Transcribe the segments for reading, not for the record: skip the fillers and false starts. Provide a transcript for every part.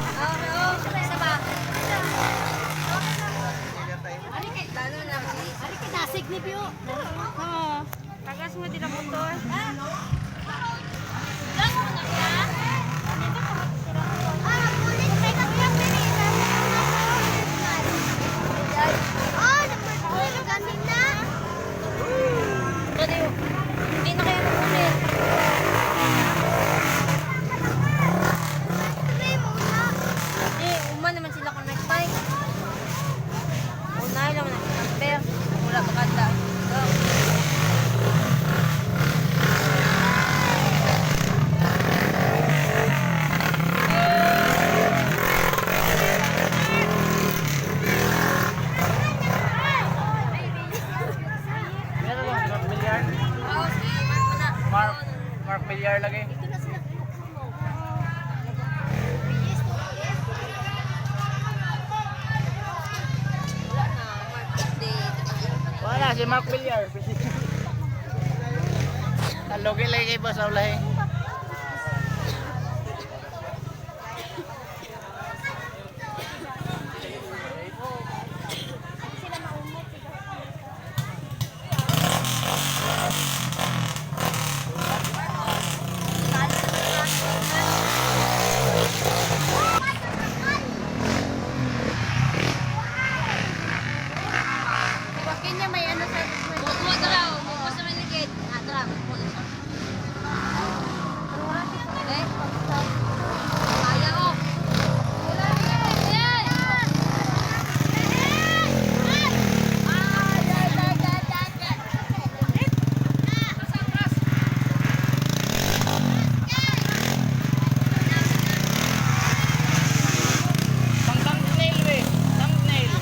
Oo, isa ba? Lalo na. Ari kay dasig ni Bio. Oo. Tagas mo din ang motor. Ah, kulit may katiyang dili. Oh, number 2 ganin na. Pwede yun. Hindi na kayo nakulit. Number 3 muna. Hindi, uma naman sila kung nag-bike. Una lang na number. Wala makanda. Go. Meron lang, Mark Villar. Oo, sige, mark mo na. Mark, Mark Villar lagi. Ito na sila. Yes, to yes. Wala na, mark. Hindi. Wala, si Mark Villar. Talogi lagi kay Boss Aulay. Bakit niya may ano sa Mukuha ka raw. Mukuha sa maligid. Ah, tara. Mukuha na siya. Eh? Kaya oh. Yan! Pang thumbnail eh. Thumbnail.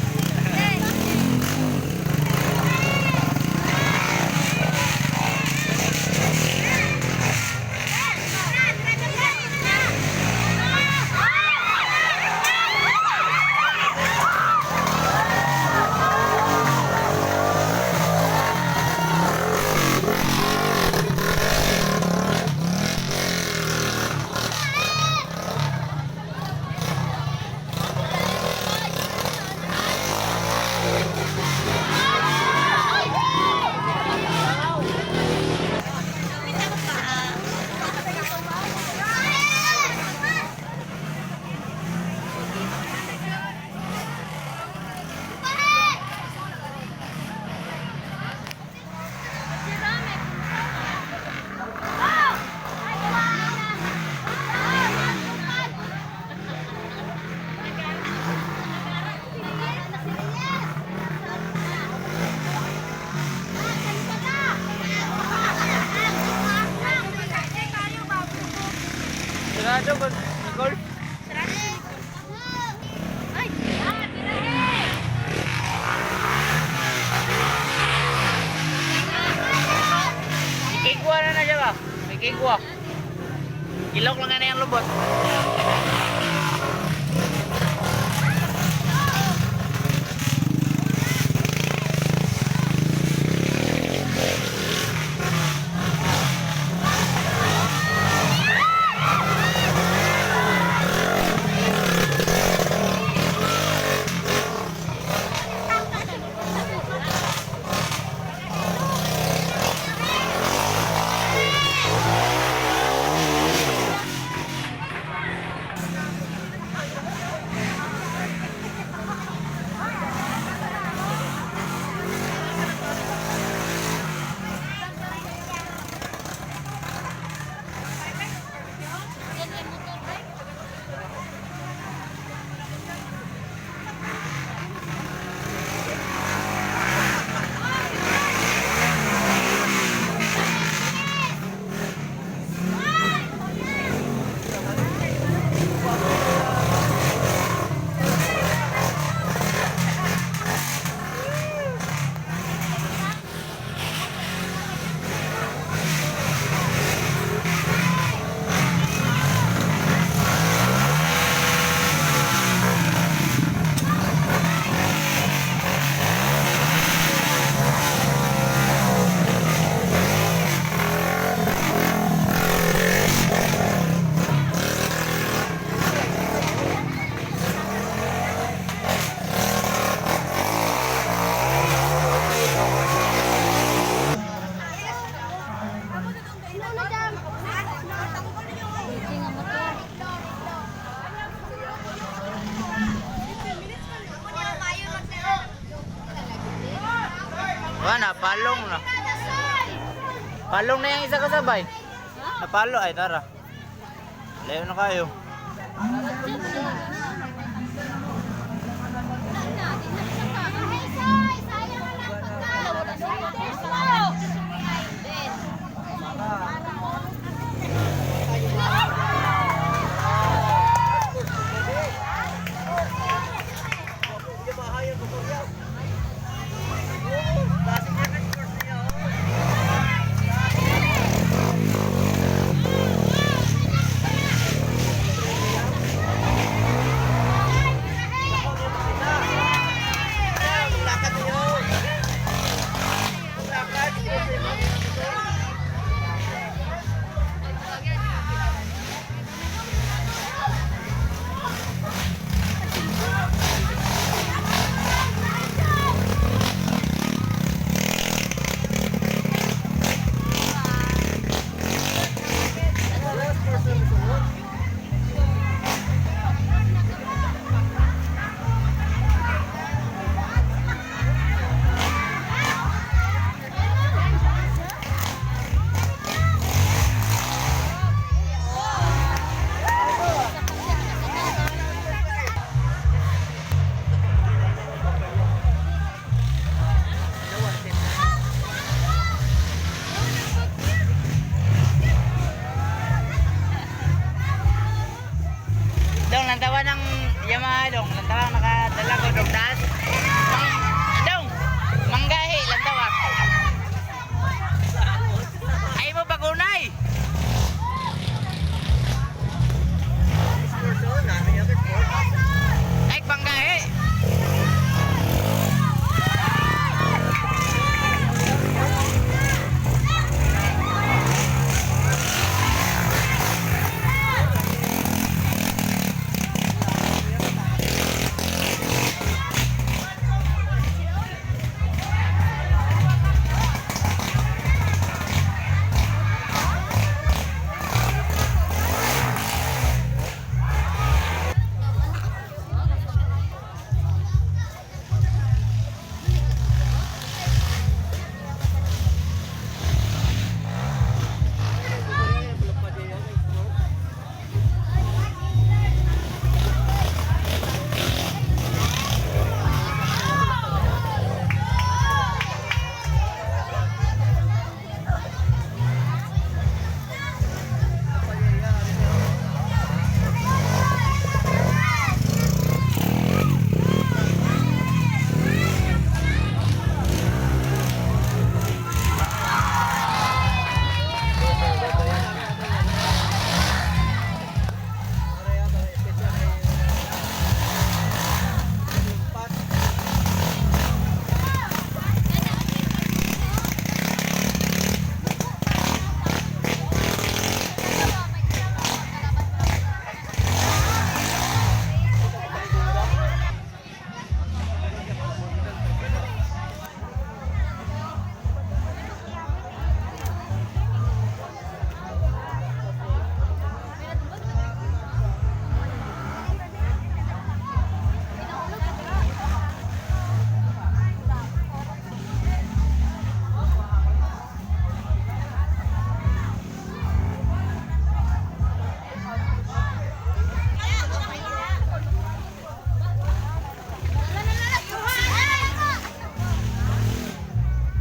Sarado ba? Nicole? Ikigwa na na siya ba? Ikigwa. Ilok lang na yung lubot. Wala, napalong na. Palong na yung isa kasabay. Napalo ay tara. Layo na kayo. Dong, lantawa ng Yamaha dong. Lantawa nakadala ko dong taas. Dong, manggahi lantawa. Ay mo pagunay. Ay panggahi.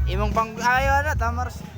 Imong pang ayo ana tamar.